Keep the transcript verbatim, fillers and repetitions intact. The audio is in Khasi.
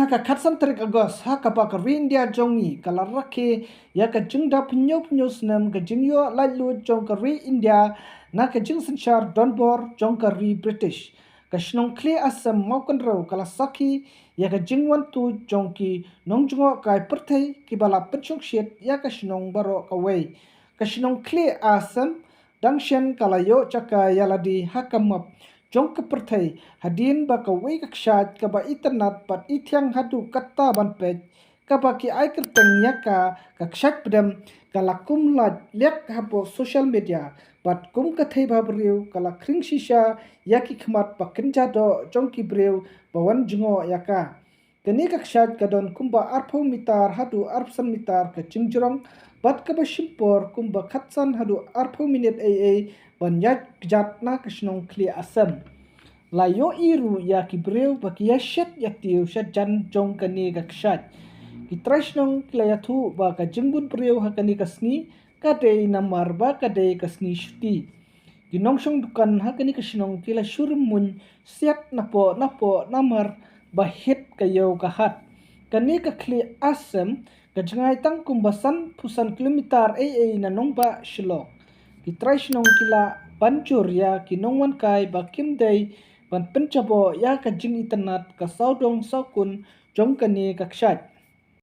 Ka khatsan tarik August, ha kaba ka ri India jong ngi ka la rakhe ïa ka jingdap hynñiew phew hynñiew snem ka jingïoh laitluid jong ka ri India na ka jingsynshar donbor jong ka ri British. Ka shnong Khlieh Assam Mawkynrew ka la sakhi ïa ka jingwan tuid jong ki nongjngohkai pyrthei kiba la pynshongshit ïa ka shnong baroh kawei. Ka shnong Khlieh Assam dang shen ka la ïoh jaka ïa lade ha ka map jong ka pyrthei hadien ba kawei ka kshaid kaba itynnad bad ithiang haduh katta ban peit, kaba ki ai kyrteng ïa ka ka kshaid pdem, ka la kum lait liak hapoh social media bad kum ka thei bhabriew ka la khring shisha ïa ki khmat ba kynja doh jong ki briew ba wan jngoh ïa ka. Kane ka kshaid ka don kumba arphew mitar haduh arphew san mitar ka jingjrong bad kaba shim por kumba khatsan haduh arphew minit eiei ban ïaid kjat na ka shnong Khlieh Assam. La ïohi ruh ïa ki briew ba ki ïashet ïatiew sha jan jong kane ka kshaid. Ki trai shnong ki la ïathuh ba ka jingbun briew ha kane ka sngi ka dei namar ba ka dei ka sngi shuti. Ki nongshong dukan ha kane ka shnong ki la shu rymmuiñ siat napoh napoh namar ba hit ka ïew ka hat. Kane ka Khlieh Assam ka jngai tang kumba sanphew san kilometer eiei na nongbah Shillong. Ki trai shnong ki la ban jur ïa ki nongwan kai ba kim dei ban pynjaboh ïa ka jingitynnad ka sawdong sawkun jong kane ka kshaid.